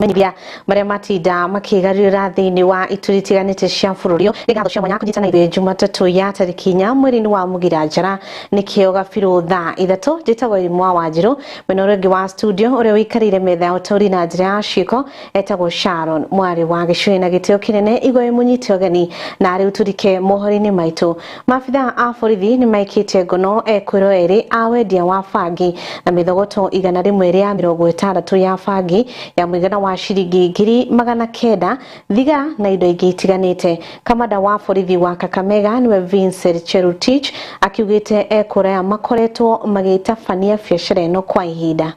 Menyithia maria matinda makigarurira thiini wa ituri itiganite cia bururi. Ni ngatho cia mwanya kunyitana ithuĩ Jumatatũ ya tariki 4 mweri-inĩ wa Mugira Njara nikio gabiru thaa 3. Njĩtagwo Irimũ wa Wanjiru, mwena ũrĩa ũngĩ wa studio ũrĩa ũikarĩire metha ya ũtaũri na njĩra ya ciĩko etagwo Sharon mwarĩ wa Gĩcũhĩ, na gĩtĩo kĩnene igwe mũnyite ũgeni na rĩu tũrike mohoro-inĩ maitũ. Maabithaa a borithi nĩ maikĩtie ngono ekwĩrwo erĩ a wendia wa bangi na mĩthogoto 160 ya bangi ya mũigana wa ciringi 900,000 thigara na indo ingĩ itiganĩte. Kamanda wa borithi wa Kakamega niwe Vincent Cherutich akiugĩte ekũraya makoretwo magĩtabania biacara ĩno kwa ihinda.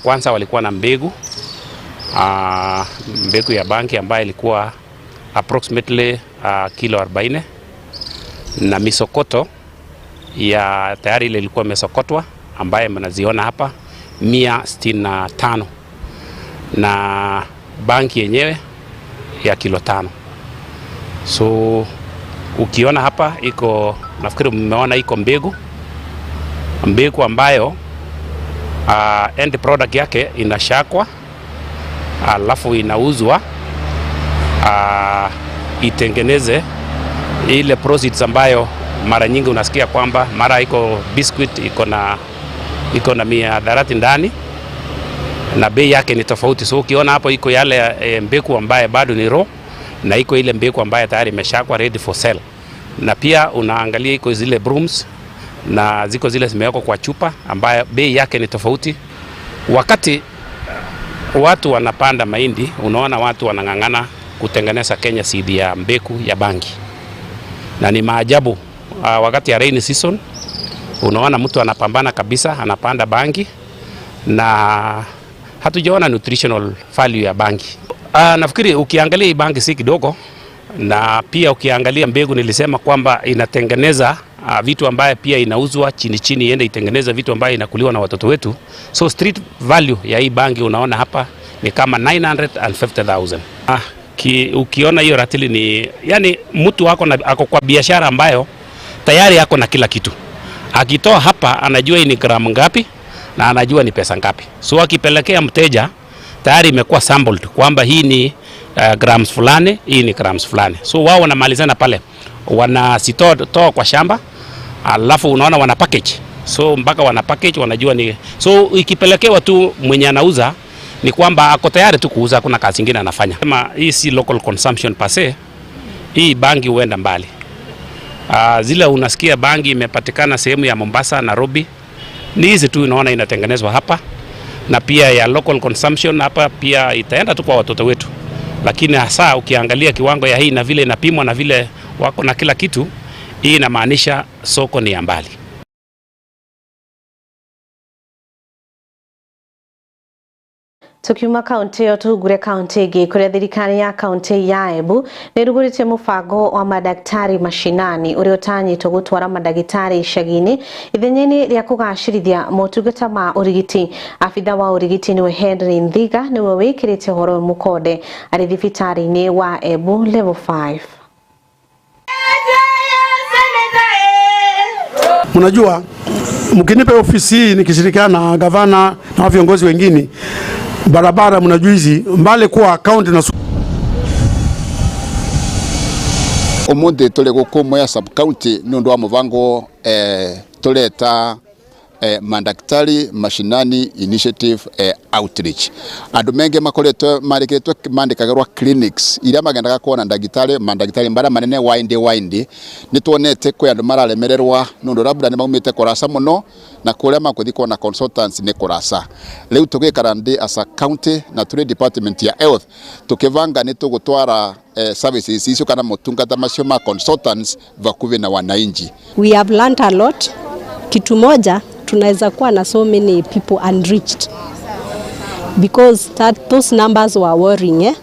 Kwanza walikuwa na mbegu, mbegu ya bangi ambayo ilikuwa approximately kilo 40 na misokoto ya tayari ile ilikuwa imesokotwa ambaye mnaziona hapa 165 na bangi yenyewe ya kilo 5. So ukiona hapa iko, nafikiri mmeona iko mbegu ambayo end product yake inashakwa alafu inauzwa itengeneze ile proceeds ambayo mara nyingi unasikia kwamba mara iko biscuit iko na mihadarati ndani na bei yake ni tofauti. So ukiona hapo iko yale mbegu ambaye bado ni raw na iko ile mbegu ambaye tayari imeshakwa ready for sale. Na pia unaangalia iko zile brooms na ziko zile zimewekwa kwa chupa ambaye bei yake ni tofauti. Wakati watu wanapanda mahindi, unaona watu wanang'ang'ana kutengeneza Kenya seed ya mbegu ya bangi. Na ni maajabu, wakati ya rainy season unaona mtu anapambana kabisa, anapanda bangi na hatujaona nutritional value ya bangi. Nafikiri ukiangalia hii bangi si kidogo, na pia ukiangalia mbegu nilisema kwamba inatengeneza vitu ambaye pia inauzwa chini chini, iende itengeneze vitu ambaye inakuliwa na watoto wetu. So street value ya hii bangi unaona hapa ni kama 950,000. Ukiona hiyo ratili ni yani mtu ako kwa biashara ambayo tayari ako na kila kitu. Akitoa hapa anajua hii ni gramu ngapi na anajua ni pesa ngapi. So akipelekea mteja tayari imekuwa sampled kwamba hii ni grams fulani, hii ni grams fulani. So wao wanamalizana pale, wanasitoa kwa shamba alafu unaona wana package. So mpaka wana package wanajua ni, so ikipelekewa tu mwenye anauza ni kwamba ako tayari tu kuuza, kuna kazi nyingine anafanya. Kama hii si local consumption per se, hii bangi huenda mbali. Zile unasikia bangi imepatikana sehemu ya Mombasa, Nairobi, ni hizi tu unaona inatengenezwa hapa, na pia ya local consumption hapa pia itaenda tu kwa watoto wetu. Lakini hasa ukiangalia kiwango ya hii na vile inapimwa na vile wako na kila kitu, hii inamaanisha soko ni ya mbali. Tukiuma kaunti ĩyo tũhungure kaunti ĩngĩ kũrĩa thirikari ya kaunti ya Embu nĩ ĩrugũrĩtie mũbango wa madaktari mashinani ũrĩa ũtanyĩtwo gũtwara mandagĩtarĩ icagi-inĩ ithenya-inĩ rĩa kũgacĩrithia motungata ma ũrigiti. Abitha wa ũrigiti nĩwe Henry Nthiga nĩwe wĩkĩrĩte ũhoro ũyũ mũkonde arĩ thibitarĩ-inĩ wa Embu level 5. Mnajua mkinipa ofisi hii nikishirikiana na gavana na viongozi wengine, barabara mnajua hizi mbali kuwa county na umuthi tuli guku Mwea sub county ni undu wa mubango tuleta Madaktari Mashinani Initiative outreach. Andu menge makoretwe marikitwe mandikagirwa clinics iria magendaga kuona ndagitari mandagitari mbara manene waindi waindi. Nituonete kwi andu mararemererwa nundu labda ni maumite kurasa muno na kuria makuthi kuona consultants ni kurasa. Riu tugikara ndi as a county na turi department ya health tukivanga ni tugutwara services icio kana motungata macio ma consultants vakuvi na wananchi. We have learned a lot. Kitu moja tunaweza kuwa na so many people unreached because those numbers were worrying, eh?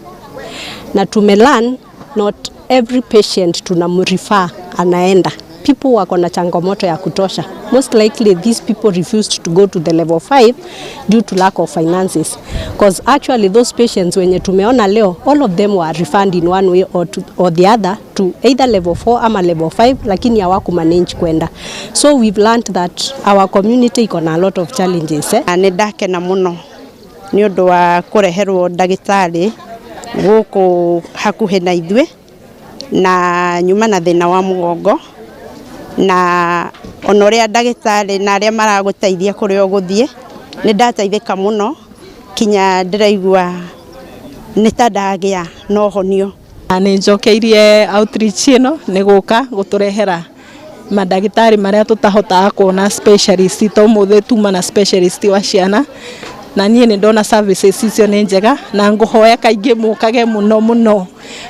Na tumelearn not every patient tunamrefer anaenda. People wako na changamoto ya kutosha. Most likely these people refused to go to the level 5 due to lack of finances. Because actually those patients wenye tumeona leo, all of them were referred in one way or the other to either level 4 ama level 5, lakini hawaku manage kwenda. So we've learned that our community iko na a lot of challenges. Nĩ ndakena mũno nĩ ũndũ wa kũreherwo ndagĩtarĩ gũkũ hakuhĩ na ithuĩ, na nyuma na thĩna wa mũgongo, na ona ũrĩa ndagĩtarĩ na arĩa maragũteithia kũrĩa ũgũthiĩ, nĩ ndateithĩka mũno kinya ndĩraigua nĩ ta ndagĩa na ũhonio. Nĩ njokeirie outreach ĩno nĩ gũka gũtũrehera mandagĩtarĩ marĩa tũtahotaga kuona specialist, ta ũmũthĩ tuma na specialist wa ciana, na niĩ nĩ ndona services icio nĩ njega, na ngũhoya kaingĩ mũkage mũno mũno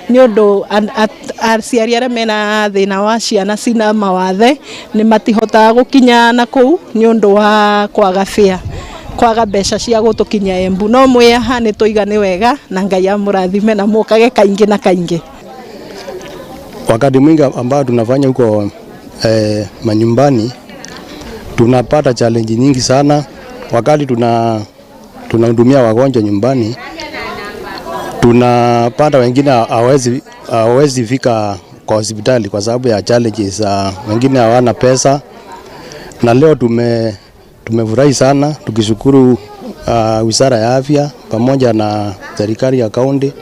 nĩ ũndũ aciari arĩa mena thĩna wa ciana cina mawathe nĩ matihotaga gũkinya na kũu nĩ ũndũ wa kwaga fare, kwaga mbeca cia gũtũkinyia Embu, no mwĩ haha nĩ tũiga nĩ wega, na Ngai amũrathime na mũkage kaingĩ na kaingĩ. Wakati mwingi ambao tunafanya huko manyumbani tunapata challenge nyingi sana. Wakati tunahudumia wagonjwa nyumbani, tunapata wengine hawezi fika kwa hospitali kwa sababu ya challenges, wengine hawana pesa. Na leo tumefurahi sana tukishukuru Wizara ya Afya pamoja na serikali ya kaunti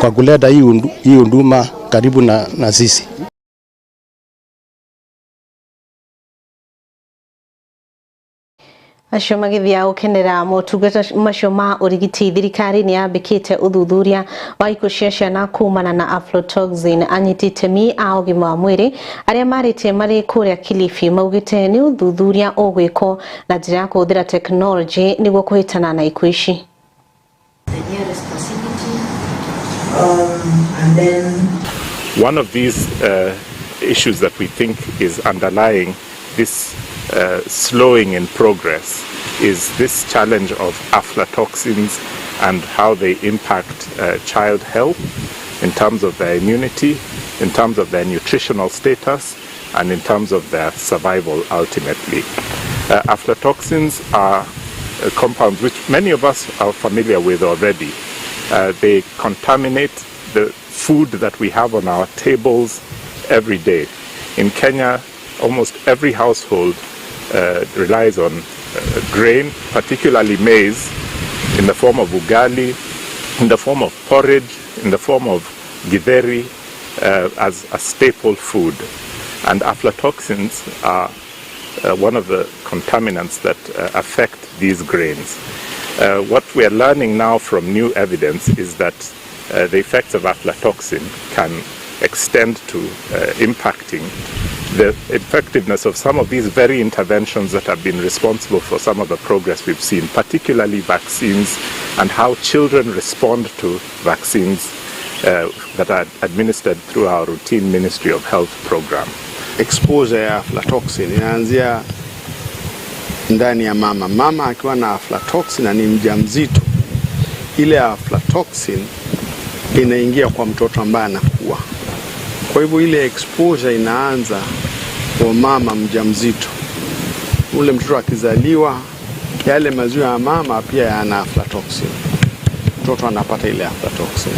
kwa kuleta hii huduma karibu na sisi. Acio magithia gukenera motungata macio ma urigiti, thirikari ni yambikite uthuthuria wa ikuũ cia ciana kumana na aflatoxin. Anyiti itemi a ũgima wa mwĩrĩ arĩa marĩtie marĩ kũrĩa Kilifi maugĩte nĩ ũthuthuria ũgwĩkwo na njĩra ya kũhũthĩra tekinoronjĩ nĩguo kũhĩtana na ikuũ ici. The nearest facility, and then one of these issues that we think is underlying this slowing in progress is this challenge of aflatoxins and how they impact child health in terms of their immunity, in terms of their nutritional status, and in terms of their survival ultimately. Aflatoxins are compounds which many of us are familiar with already. They contaminate the food that we have on our tables every day. In Kenya, almost every household relies on grain, particularly maize, in the form of ugali, in the form of porridge, in the form of githeri, as a staple food. And aflatoxins are one of the contaminants that affect these grains. What we are learning now from new evidence is that the effects of aflatoxin can extend to impacting the effectiveness of some of these very interventions that have been responsible for some of the progress we've seen, particularly vaccines and how children respond to vaccines that are administered through our routine Ministry of Health program. Exposure ya aflatoxin inaanzia ndani ya mama. Mama akiwa na aflatoxin na ni mjamzito, ile aflatoxin inaingia kwa mtoto ambaye anakuwa. Kwa hivyo ile exposure inaanza kwa mama mjamzito. Ule mtoto akizaliwa, yale maziwa ya mama pia yana aflatoxin. Mtoto anapata ile aflatoxin.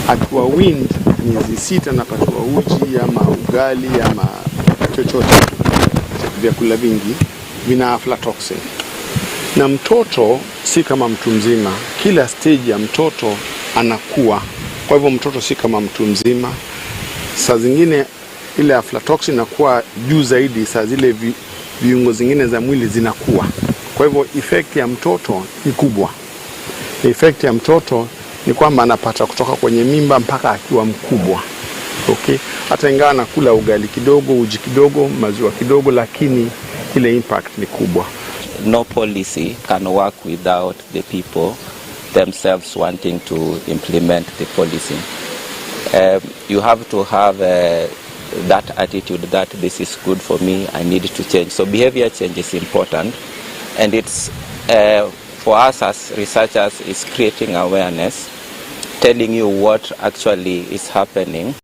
Akiwa weaned miezi 6 anapatiwa uji ama ugali ama chochote, vyakula vingi vina aflatoxin. Na mtoto si kama mtu mzima, kila stage ya mtoto anakuwa. Kwa hivyo mtoto si kama mtu mzima. Saa zingine ile aflatoxin inakuwa juu zaidi, saa zile viungo zingine za mwili zinakuwa. Kwa hivyo effect ya mtoto ni kubwa. Effect ya mtoto ni kwamba anapata kutoka kwenye mimba mpaka akiwa mkubwa. Okay? Hata ingawa anakula ugali kidogo, uji kidogo, maziwa kidogo, lakini ile impact ni kubwa. No policy can work without the people themselves wanting to implement the policy. You have to have that attitude that this is good for me, I need to change. So behavior change is important, and it's for us as researchers, is creating awareness, telling you what actually is happening.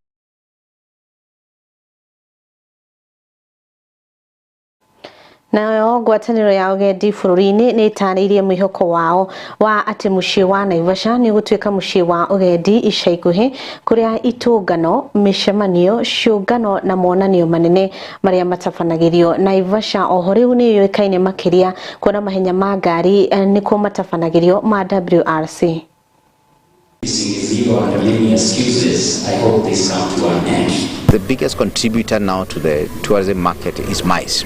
Nayo ngwatanĩro ya ũgendi bũrũri-inĩ nĩ ĩtarĩirie mwĩhoko wao wa atĩ mũciĩ wa Naivasha nĩ ũgũtuĩka mũciĩ wa ũgendi ica ikuhĩ, kũrĩa itũngano, mĩcemanio, ciũngano na monanio manene marĩa matabanagĩrio. Naivasha oho rĩu nĩ yũĩkaine makĩria kuona mahenya ma ngari nĩkuo matabanagĩrio ma WRC. The biggest contributor now to the tourism market is MICE,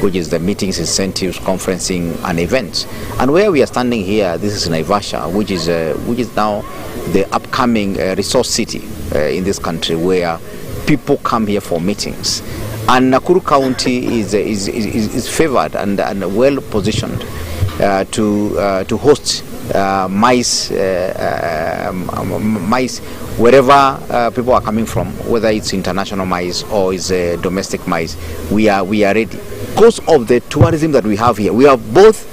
which is the meetings, incentives, conferencing, and events. And where we are standing here, this is Naivasha, which is now the upcoming resource city in this country, where people come here for meetings. And Nakuru County is favored and well positioned to host MICE wherever people are coming from, whether it's international MICE or it's domestic MICE. We are ready. Because of the tourism that we have here, we have both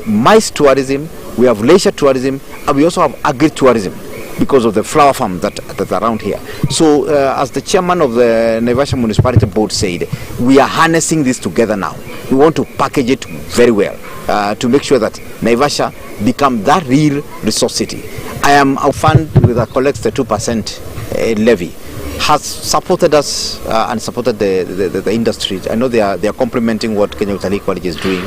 MICE tourism, we have leisure tourism, and we also have agri-tourism because of the flower farms that are around here. So as the chairman of the Naivasha Municipality Board said, we are harnessing this together now. We want to package it very well to make sure that Naivasha become that real resource city. I am a fund that collects the 2% levy has supported us and supported the industry. I know they are complementing what Kenya Utalii College is doing.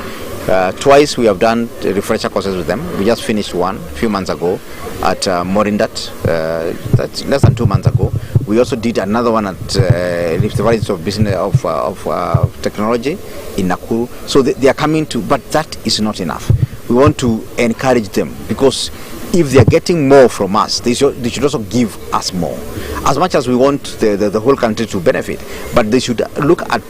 Twice we have done refresher courses with them. We just finished one a few months ago at Morindat. That's less than 2 months ago. We also did another one at Rift Valley Institute of Business of Technology in Nakuru. So they are coming to, but that is not enough. We want to encourage them, because if they are getting more from us, they should also give us more. As much as we want the whole country to benefit, but they should look at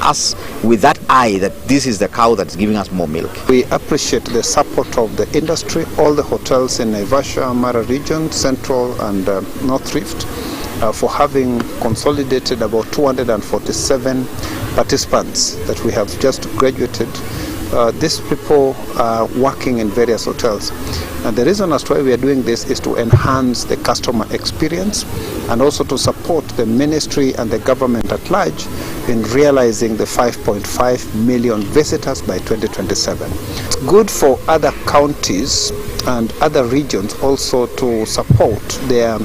us with that eye that this is the cow that's giving us more milk. We appreciate the support of the industry, all the hotels in Naivasha, Mara region, Central and North Rift, for having consolidated about 247 participants that we have just graduated. These people are working in various hotels, and the reason as to why we are doing this is to enhance the customer experience and also to support the ministry and the government at large in realizing the 5.5 million visitors by 2027. It's good for other counties and other regions also to support their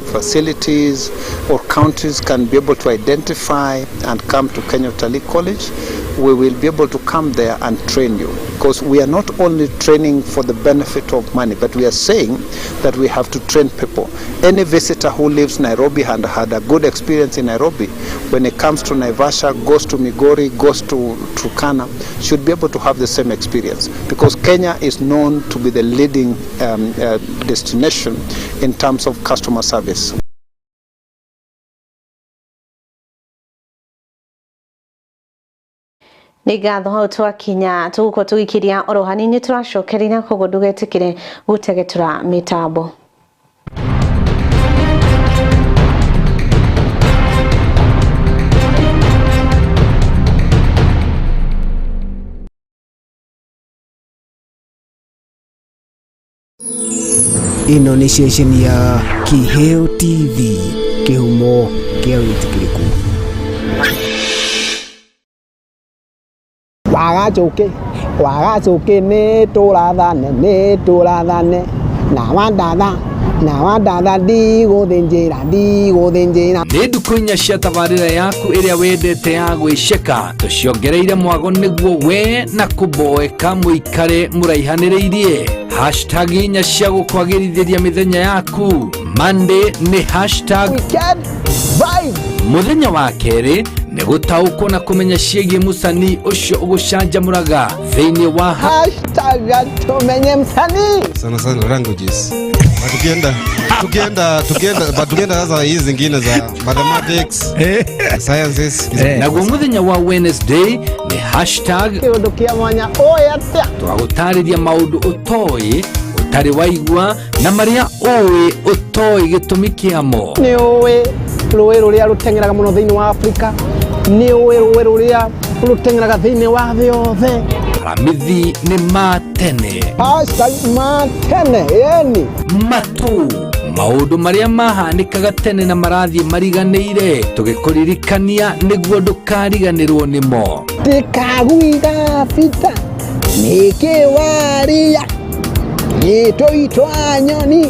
facilities, or counties can be able to identify and come to Kenya Utalii College. We will be able to come there and train you, because we are not only training for the benefit of money, but we are saying that we have to train people. Any visitor who lives Nairobi and had a good experience in Nairobi, when it comes to Naivasha, goes to Migori, goes to Turkana, should be able to have the same experience, because Kenya is known to be the leading destination in terms of customer service. Nĩ ngatho hau twakinya tũgũkorwo tũgĩkiria oro hanini tũracokerera koguo ndũgetĩkĩre gũtegetũra mĩtambo. Ĩno nĩ ceceni ya Kiheo TV, kĩhumo kĩa wĩtĩkĩrĩku. Wagacuki nĩ tũrathane na wandatha ndigũthĩnjĩra. Nĩ ndukũ inya cia tabarĩra yaku ĩrĩa wendete ya gwĩceka tũciongereire mwago nĩguo we na kũboeka mũikare mũraihanĩrĩirie. Hashtag inya cia gũkwagĩrithĩria mĩthenya yaku. Monday nĩ hashtag weekend vibe. Mũthenya wa kerĩ nĩ gũtaũkwo na kũmenya ciĩgiĩ mũcanii ũcio ũgũcanjamũraga thĩinĩ wa hashtag tumenye msanii. Sana sana languages. Tukienda sasa hizi zingine za mathematics, sciences. Naguo mũthenya wa Wednesday ni hashtag kĩũndũ kĩa mwanya ũyĩ atĩa. Tũgagũtarĩria maũndũ ũtoĩ ũtarĩ waigua na marĩa ũĩ ũtoĩ gĩtũmi kĩamo. Nĩ ũĩ rũĩ rũrĩa rũteng'eraga mũno thĩinĩ wa Afrika, nĩ ũĩ rũĩ rũrĩa rũteng'eraga thĩinĩ wa thĩ yothe. Aramithi nĩ ma tene. Hashtag ma tene yani matu maũndũ marĩa mahanĩkaga tene na marathiĩ mariganĩire tũgĩkũririkania nĩguo ndũkariganĩrwo nĩmo. Tikaguiga fita nikiwaria gĩtũitwa nyoni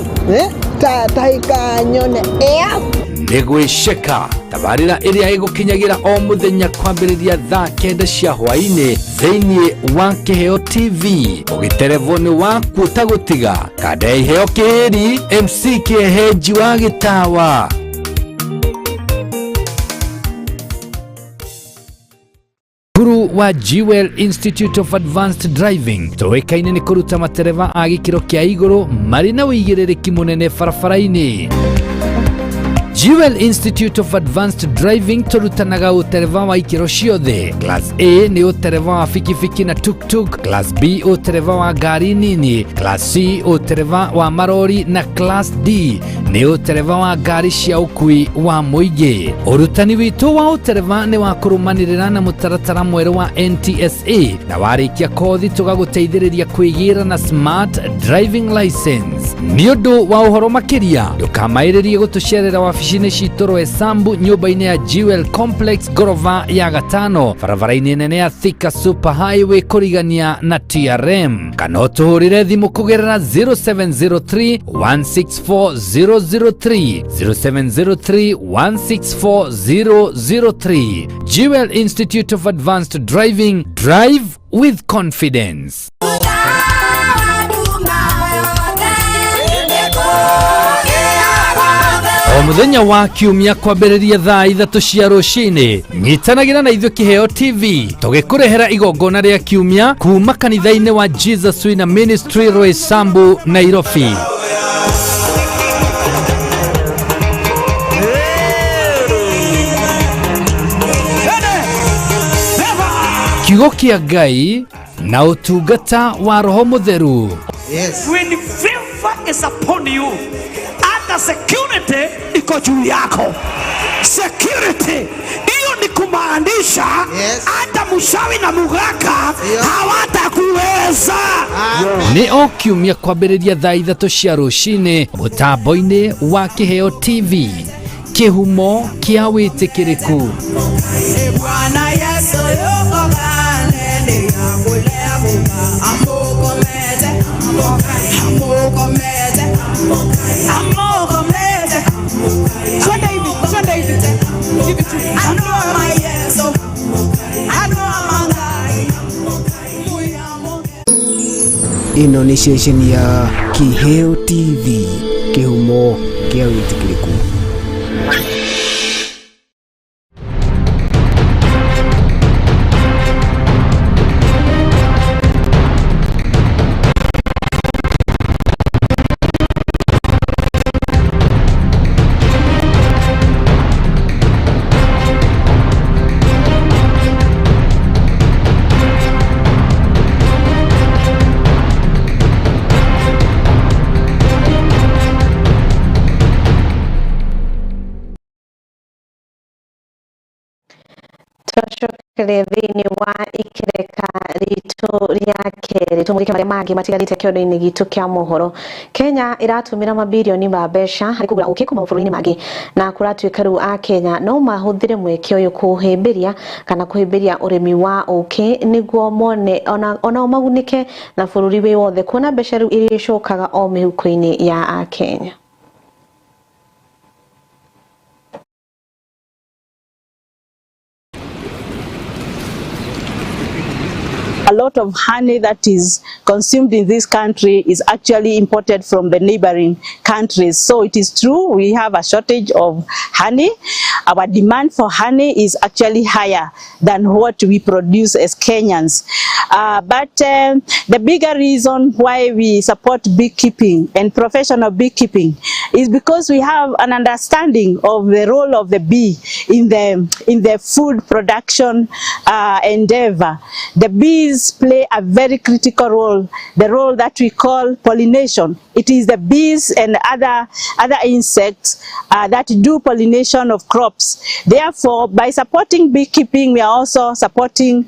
tataika nyone ea. Nĩ gwĩceka tabarĩra ĩrĩa ĩgũkinyagĩra o mũthenya kwambĩrĩria thaa 9 cia hwaĩ-inĩ thĩinĩ wa Kĩheo TV ũgĩterevwo nĩ waku ũtagũtiga kanda ya Iheo Kĩhĩri MC Kĩehenji wa Gĩtawa. Cukuru wa Jewel Institute of Advanced Driving tũĩkaine nĩ kũruta matereba a gĩkĩro kĩa igũrũ marĩ na ũigĩrĩrĩki mũnene barabara-inĩ. Jewel Institute of Advanced Driving tũrutanaga ũtereba wa ikĩro ciothe. Class A nĩ ũtereba wa bikibiki na tuktuk, Class B ũtereba wa ngari nini, Class C ũtereba wa marori na Class D nĩ ũtereba wa ngari cia ũkui wa mũingĩ. Ũrutani witũ wa ũtereba nĩ wa kũrũmanĩrĩra na mũtaratara mwerũ wa NTSA na warĩkia kothi tũgagũteithĩrĩria kwĩgĩra na smart driving license. Nĩ ũndũ wa ũhoro makĩria ndũkamaĩrĩrie gũtũcerera wabici-inĩ citũ Roysambu nyũmba-inĩ ya Jewel Complex ngorova ya gatano barabara-inĩ nene ya Thika Super Highway kũrigania na TRM kana ũtũhũrĩre thimũ kũgerera 0703 164 003 0703 164 003. Jewel Institute of Advanced Driving, drive with confidence. O mũthenya wa kiumia kwambĩrĩria thaa 3 cia rũcinĩ nyitanagĩra na ithuĩ Kĩheo TV tũgĩkũrehera igongona rĩa kiumia kuma kanitha-inĩ wa Jesus Winner Ministry Roysambu, Nairobi. Kiugo kĩa Ngai na ũtungata wa Roho Mũtheru. Yes. When favor is upon you, hata security iko juu yako. Security hiyo ni kumaanisha hata mshawi na mugaka hawatakuweza. Nĩ o kiumia kwambĩrĩria thaa 3 cia rũcinĩ mũtambo-inĩ wa Kĩheo TV kĩhumo kĩa wĩtĩkĩrĩku. Bwana Yesu yuko kale Ĩno nĩ ceceni ya Kĩheo TV kĩhumo kĩa wĩtĩkĩrĩku. Twacokerie thĩinĩ wa ikireka ritũ rĩa kerĩ tũmũrĩke marĩa mangĩ matigarĩte kĩondo-inĩ gitũ kĩa mohoro. Kenya ĩratũmĩra mabirioni ma mbeca harĩ kũgũra ũkĩ kuma mabũrũri-inĩ mangĩ na kũratuĩka rĩu a Kenya no mahũthĩre mweke ũyũ kũhĩmbĩria kana kũhĩmbĩria ũrĩmi wa ũkĩ nĩguo mone onao magunĩke na bũrũri wĩ wothe kuona mbeca rĩu irĩcokaga o mĩhuko-inĩ ya a Kenya. A lot of honey that is consumed in this country is actually imported from the neighboring countries. So it is true, we have a shortage of honey. Our demand for honey is actually higher than what we produce as Kenyans. But the bigger reason why we support beekeeping and professional beekeeping is because we have an understanding of the role of the bee in the food production endeavor. The bees play a very critical role, the role that we call pollination. It is the bees and other insects that do pollination of crops. Therefore, by supporting beekeeping, we are also supporting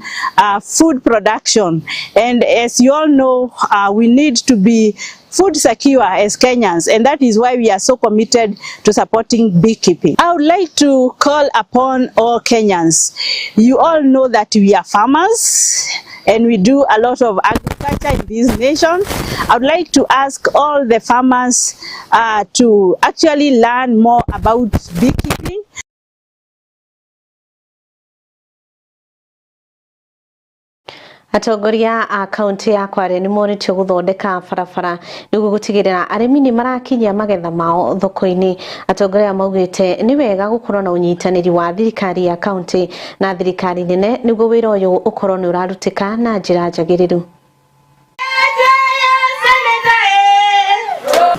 food production. And as you all know, we need to be food secure as Kenyans, and that is why we are so committed to supporting beekeeping. I would like to call upon all Kenyans. You all know that we are farmers and we do a lot of agriculture in this nation. I would like to ask all the farmers to actually learn more about beekeeping. Atongoria a kaunti ya Kwale nĩ monetio gũthondeka barabara nĩguo gũtigĩrĩra arĩmi nĩ marakinyia magetha mao thoko-inĩ. Atongoria maugĩte nĩ wega gũkorwo na ũnyitanĩri wa thirikari ya kaunti na thirikari nene nĩguo wĩra ũyũ ũkorwo nĩ ũrarutĩka na njĩra njagĩrĩru.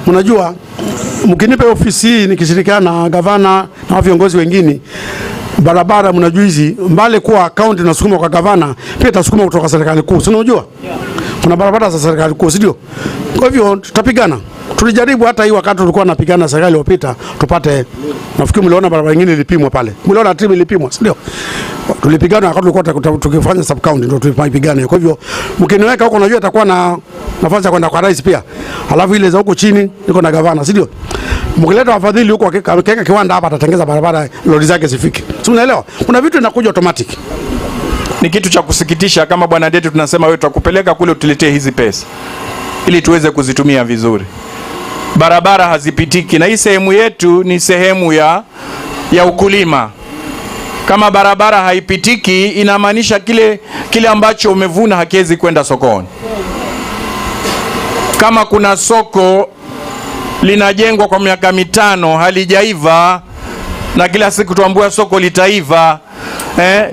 Mnajua mkinipa ofisi hii nikishirikiana na gavana na viongozi wengine, barabara mnajua hizi mbali kuwa county na sukuma kwa gavana, pia tasukuma kutoka serikali kuu. Si unajua? Kuna barabara za serikali kuu, si ndio? Kwa hivyo tutapigana. Tulijaribu hata hii wakati tulikuwa tunapigana serikali iliyopita tupate, nafikiri mliona barabara nyingine ilipimwa pale. Mliona timu ilipimwa, si ndio? Tulipigana wakati tulikuwa tukifanya sub county ndio tulipigana. Kwa hivyo mkiniweka huko najua itakuwa na nafasi ya kwenda kwa rais pia. Alafu ile za huko chini niko na gavana, si ndio? Mkileta wafadhili huko akiweka kiwanda hapa atatengeza barabara lori zake zifike. Si unaelewa? Kuna vitu inakuja automatic. Ni kitu cha kusikitisha kama bwana Ndeti tunasema wewe tutakupeleka kule utuletee hizi pesa ili tuweze kuzitumia vizuri. Barabara hazipitiki na hii sehemu yetu ni sehemu ya ukulima. Kama barabara haipitiki inamaanisha kile ambacho umevuna hakiwezi kwenda sokoni. Kama kuna soko linajengwa kwa miaka 5 halijaiva na kila siku tuambua soko litaiva,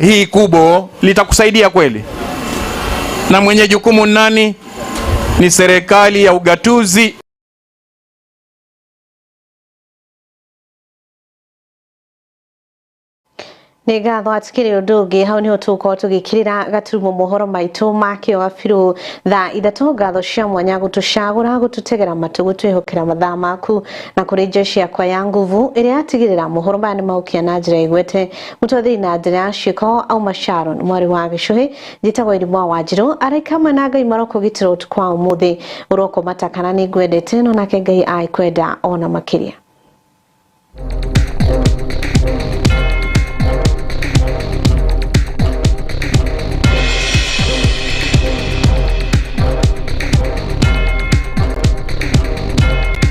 hii kubwa litakusaidia kweli? Na mwenye jukumu nani? Ni serikali ya ugatuzi. Nĩ ngatho atikĩrĩ ũndũ ũngĩ hau nĩho tũgũkorwo tũgĩkĩrĩra gaturumo mohoro maitũ ma kĩo gabiru thaa 3. Ngatho cia mwanya gũtũcagũra gũtũtegera matũ gũtwĩhokera mathaa maku na kũrĩ jeshi yakwa ya nguvu ĩrĩa yatigĩrĩra mohoro maya nĩmaukia na njĩra igwete mũtwathĩri na njĩra ya ciĩko auma Sharon mwarĩ wa Gĩcũhĩ. Njĩtagwo Irimũ wa Wanjirũ araika hamwe na Ngai marokũgitĩra ũtukũ wa ũmũthĩ ũroko matakana nĩ ngwendete no nake Ngai aikwenda ona makĩria.